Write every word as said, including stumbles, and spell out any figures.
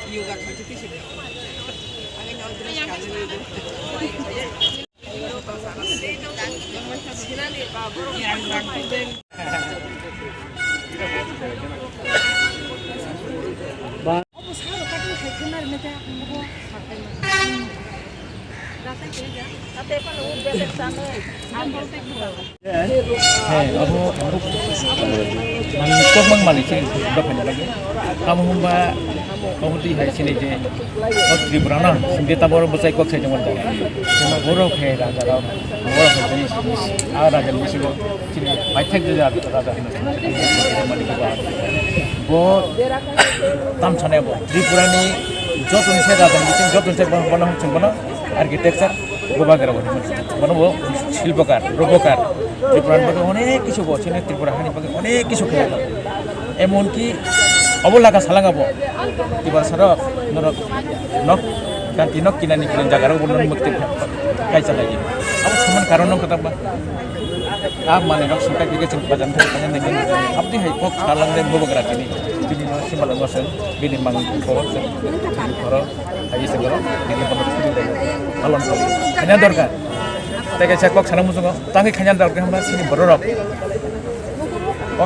He, abo, abo, nang kokmang malik se dok hwnwi lagi. Tamo hwnba, abo twi hai sini je, o Tripura no, sindi tamo oro bwsai kok sai jongol jai. Borok he raja rok, borok he jinis, a raja ni bisingo chini paithak je raja hwnwi. Bo tam sanai bo, Tripura ni joto ni se raja ni bising, joto ni se bono, bono, bono, architecture, Bubagra bo hwnwi mano. Bono bo silpokar, rupokar. Tripura ni bagwi onek kisu bo, chini Tripura hani bagwi onek kisu khlai. Emonki obo laga salanga bo. Tripura sarok norok nok ganti nok kinani kinani jaga rok bono mukti kaisa lagi. Abo saman karon no kata ba. Ah, mane nok singkai kike sing pajan thai pajan nengin. Abdi hai kok salang de Bubagra chini. Chini no simalang waseng, bini mang ko waseng. Koro. Hai se goro, bini bono chini de. Alon ko. Hanya dorkar. Tege sa kok sana musungo, tangi khanya dorkar hamba sini bororok. O